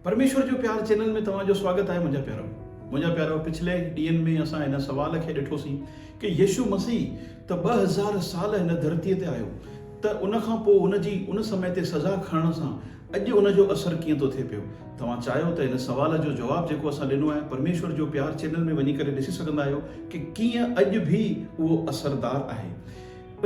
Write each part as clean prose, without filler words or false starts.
پرميشور جو پيار چينل ۾ توهان جو سواگت آهي منهنجا پيارو منهنجا پيارو پڇلي ڏينهن ۾ اسان هن سوال کي ڏٺوسين ڪي يسوع مسيح ته 2000 سال هن ڌرتي تي آيو ته ان کان پوء ان جي ان سمي تي سزا کڻڻ سان اڄ ان جو اثر ڪيئن ٿو ٿئي پيو توهان چاهيو ته هن سوال جو جواب جيڪو اسان ڏنو آهي پرميشور جو پيار چينل ۾ وڃي ڪري ڏسي سگهندا آهيو ڪي ڪيئن اڄ به اهو اثردار آهي.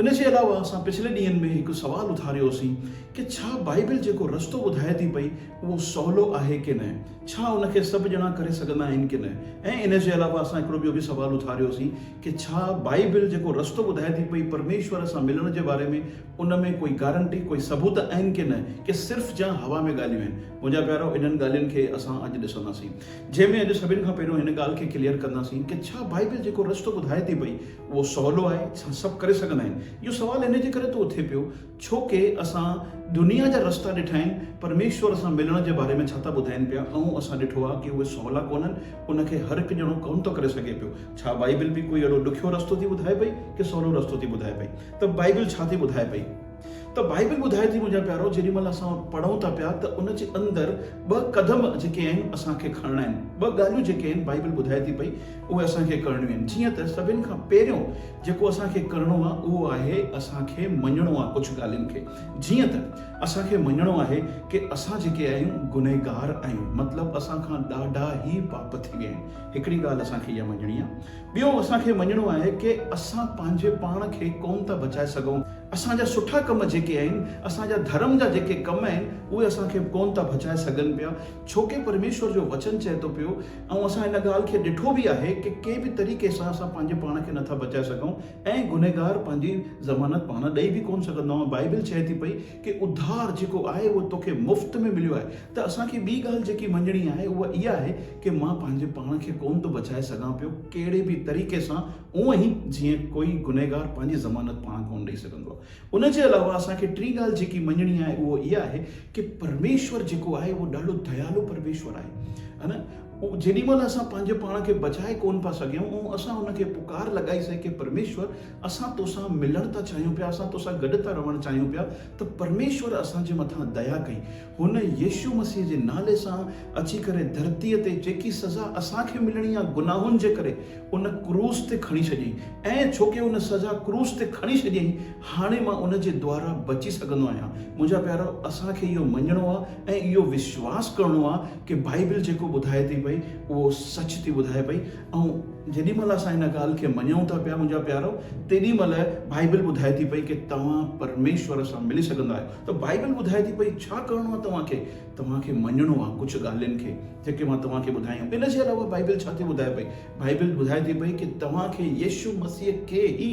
ان جي علاوه اسان پڇلي ڏينهن ۾ هڪ سوال اٿاريو هوسين ڪي ڇا بائيبل جيڪو رستو ٻڌائي ٿي پئي اهو سولو آهي ڪي نه؟ ڇا ان کي سڀ ڄڻا ڪري سگهندا آهن ڪي نه؟ ۽ ان جي علاوه اسان هڪڙو ٻيو به سوال اٿاريو هوسين ڪي ڇا بائيبل جيڪو رستو ٻڌائي ٿي پئي پرميشور سان ملڻ جي باري ۾ ان ۾ ڪوئي گارنٽي ڪوئي ثبوت آهن ڪي نه ڪي صرف جا هوا ۾ ڳالهيون آهن؟ منهنجا پيارو انهن ڳالهين کي اسان اڄ ڏسنداسين جنهن ۾ اڄ سڀن کان پهريون هن ڳالهه کي ڪليئر ڪنداسين ڪي ڇا بائيبل جيڪو رستو ٻڌائي ٿي پئي اهو سولو آهي، ڇا سڀ ڪري سگهندا آهن؟ اهو سوال ان جي ڪري ٿو اٿي پيو ڇو ڪي اسان دنيا جا رستا ڏٺا آهن، پرميشور سان ملڻ جي باري ۾ ڇا ٿا ٻڌائين پيا ۽ اسان ڏٺو آهي ڪي اهي سولا ڪونهن، ان کي هر هڪ ڄڻو ڪونه ٿو ڪري سگهي پيو. ڇا بائيبل به ڪوئي اهڙو ڏکيو رستو ٿي ٻڌائي پئي ڪي سولو رستو ٿي ٻڌائي پئي؟ ته بائيبل ڇا ٿي ٻڌائي پئي؟ ته بائيبل ٻڌائي ٿي منهنجا پيارو جيڏي مهل اسان پڙهون ٿا پيا ته ان جي اندر ٻه قدم جيڪي آهن اسان کي کڻڻا آهن، ٻه ڳالهيون جيڪي آهن بائيبل ٻڌائي ٿي پئي اهي اسان کي ڪرڻيون آهن. جيئن ته سڀن کان پهريون جيڪو اسان کي ڪرڻو آهي اهو آهي اسان کي مڃڻو آهي ڪجهه ڳالهين کي. جيئن ته اسان کي مڃڻو آهي ڪي اسان جيڪي آهيون گنهگار آهيون مطلب اسان کان ڏاڍا ئي پاپ ٿي ويا آهن. هڪڙي ڳالهه اسان کي اها مڃڻي آهي. ٻيو اسان کي مڃڻو آهي ڪي اسان پنهنجي پاڻ کي ڪونه ٿا بچائي سگهون. اسان جا سٺا ڪم جيڪي آهن، اسان جا ڌرم جا جيڪي ڪم آهن اهي اسان کي ڪونه ٿا بچائي سگهن پيا ڇو ڪي پرميشور جو وچن چئي ٿو پيو ۽ اسان ان ڳالهه کي ڏٺو به آهي ڪي ڪنهن به طريقي سان اسان پنهنجي پاڻ کي نٿا بچائي سگهون ۽ گنهگار پنهنجي ضمانت پاڻ ڏئي به ڪونه سگهندو آهي. بائيبل چئي ٿي پئي ڪي اڌار جيڪو آهي اهو توکي مفت ۾ مليو آهي ته اسان کي ٻي ڳالهه جيڪي مڃڻي آهي اها اها آهي ڪي مان پنهنجي پاڻ کي ڪونه ٿو بچائي سگهان پيو ڪهڙي به طريقي سان اونئن ئي جيئن ڪوئي گنهگار پنهنجي ضمانت پاڻ ڪونه ڏئي سگهندو آهي. ان جي علاوه اسان کي ٽين ڳالهه جيڪي مڃڻي آهي اهو اها آهي ڪي پرميشور جيڪو آهي اهو ڏاڍو ديالو پرميشور آهي ها نه جيڏي مهل اسان پنهنجي پاڻ کي بچائي ڪون پيا سگهيون ۽ اسان ان کي پڪار لڳائي سي ڪي پرميشور اسان توسان ملڻ ٿا چاهيون پيا اسان توسان گڏ ٿا رهڻ چاهيون پيا ته پرميشور اسان جي مٿان ديا ڪئي هن يسوع مسيح جي نالي سان اچي ڪري ڌرتيء تي جيڪي سزا اسان کي ملڻي آهي گناهن جي ڪري ان ڪروس تي کڻي ڇڏيائين ۽ ڇوڪه ان سزا ڪروس تي کڻي ڇڏيائين، هاڻي مان ان جي دوارا بچي سگهندو آهيان. منهنجا پيارا، اسان کي اهو مڃڻو آهي ۽ اهو وشواس ڪرڻو آهي ڪه بائيبل جيڪو ٻڌائي ٿي پئي اهو سچ ٿي ٻڌائي پئي ۽ جيڏي مهل اسان هن ڳالهه کي مڃون ٿا پيا منهنجا پيارو تيڏي مهل بائيبل ٻڌائي ٿي پئي ڪه توهان پرميشور سان ملي سگهندا آهيو ته بائيبل ٻڌائي ٿي پئي ڇا ڪرڻو آهي توهان کي؟ توهان کي مڃڻو آهي ڪجهه ڳالهين کي جيڪي مان توهان کي ٻڌايون. ان جي علاوه بائيبل ڇا ٿي ٻڌائي پئي؟ بائيبل ٻڌائي ٿي پئي ڪي توهان کي يسوع مسيح کي ئي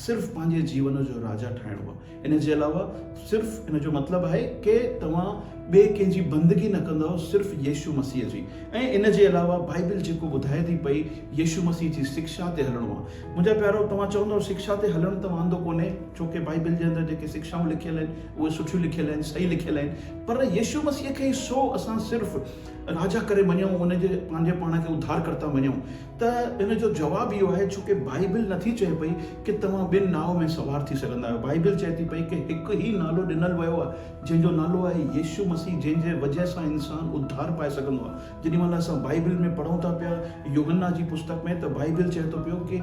صرف پنهنجي جيون جو راجا ٺاهڻو آهي. ان جي علاوه صرف ان جو مطلب آهي ڪي توهان ٻئي ڪنهن جي بندگي نه ڪندؤ صرف يسوع مسيح جي. ۽ ان جي علاوه بائيبل جيڪو ٻڌائي ٿي پئي يسوع مسيح جي شڪشا تي هلڻو آهي. منهنجا پيارو توهان چوندؤ شڪشا تي هلڻ ته واندو ڪونهي ڇو ڪي بائيبل جي اندر جيڪي شڪشائون لکيل آهن اهي سٺيون لکيل آهن صحيح لکيل آهن پر يسوع مسيح کي ئي سو اسان صرف راجا ڪري مڃون ان جي پنهنجي پاڻ کي اڌارڪرتا مڃون ته ان جو جواب اهو آهي ڇو ڪي بائيبل نٿي چئي پئي ڪي توهان ٻن ناو ۾ سوار ٿي سگهندا آهيو بائيبل چئي ٿي پئي ڪي هڪ ئي نالو ڏنل ويو آهي جنهن جو نالو آهي يسوع مسيح جنهن جي وجه سان انسان اڌار پائي سگهندو آهي جيڏي مهل اسان بائيبل ۾ پڙهون ٿا پيا يوحنا جي پستڪ ۾ ته بائيبل چئي ٿو پيو ڪي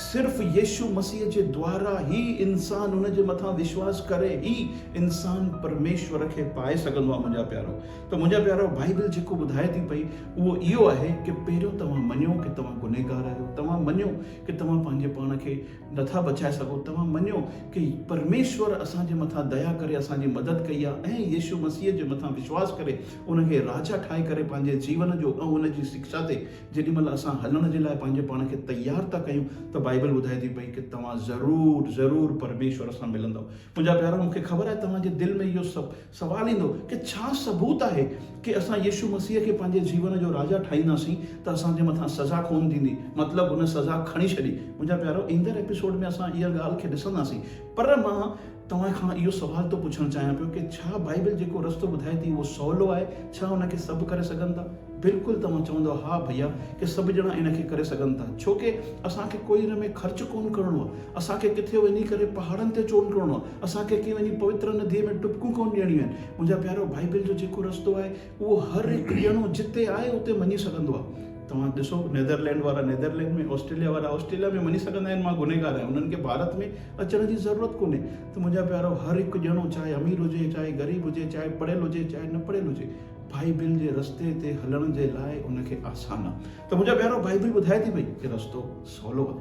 صرف يسوع مسيح جي دوارا ئي انسان ان جي مٿان وشواس ڪري ئي انسان پرميشور کي پائي سگهندو آهي منهنجا پيارو ته منهنجا پيارو بائيبل جيڪو ٻڌائي ٿي پئي اهو اهو آهي ڪي پهريون توهان مڃو ڪي توهان گنهگار آهيو توهان مڃو ڪي توهان پنهنجي پاڻ کي نٿا بچائي سگهو، توهان مڃيو ڪي پرميشور اسان جي مٿان ديا ڪري اسان جي مدد ڪئي آهي ۽ يسوع مسيح جي مٿان وشواس ڪري ان کي راجا ٺاهي ڪري پنهنجي جيون جو ۽ ان جي شڪشا تي جيڏي مهل اسان هلڻ جي لاء پنهنجي پاڻ کي تيار ٿا ڪيون ته بائيبل ٻڌائي ٿي پئي ڪي توهان ضرور ضرور پرميشور سان ملندؤ. منهنجا پيارا مون کي خبر آهي توهان جي دل ۾ اهو سڀ سوال ايندو ڪي ڇا ثبوت آهي ڪي اسان يسوع مسيح کي پنهنجي جيون جو راجا ٺاهينداسين ته اسان جي مٿان سزا ڪونه ٿيندي. مطلب هن سزا کڻي ڇڏي. منهنجا پيارو ايندڙ ايپيسوڊ ۾ اسان اها ڳالهه کي ڏسنداسين. پر مان توهان کان اهو سوال ٿو پڇڻ چاهيان پيو ڪي ڇا بائيبل جيڪو رستو ٻڌائي ٿي اهو سولو آهي؟ ڇا ان کي سڀ ڪري سگهن ٿا؟ بلڪل توهان چوندؤ ها ڀئيا ڪي سڀ ڄڻا ان کي ڪري سگهن ٿا ڇو ڪي اسان کي ڪوئي ان ۾ خرچ ڪونه ڪرڻو آهي اسان کي ڪٿي وڃي ڪري پهاڙن تي چون ڪرڻو آهي اسان کي ڪي وڃي پوتر نديء ۾ ٽپڪون ڪونه ڏيڻيون آهن منهنجا پيارو بائيبل جو جيڪو رستو آهي اهو هر هڪ ڄڻو جتي آهي اتي مڃي سگهندو آهي توهان ڏسو نيدرلينڊ وارا نيدرلينڊ ۾ آسٽريليا وارا آسٽريليا ۾ مڃي سگهندا آهن مان گنهگار آهيان انهن کي ڀارت ۾ اچڻ جي ضرورت ڪونهي ته منهنجا پيارو هر هڪ ڄڻو چاهي امير هجي چاهي غريب هجي چاهي پڙهيل هجي چاهي نه پڙهيل هجي بائيبل جي رستي تي هلڻ جي لاء ان کي آسان آ ته منهنجا پيارو بائيبل ٻڌائي ٿي پئي ڪي رستو سولو آ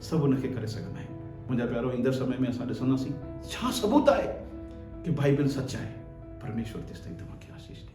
سڀ ان کي ڪري سگهندا آهن منهنجا پيارو ايندڙ سمي ۾ اسان ڏسنداسين ڇا ثبوت آهي ڪي بائيبل سچ آهي پرميشور تيستائين توهان کي آشيش ڏي.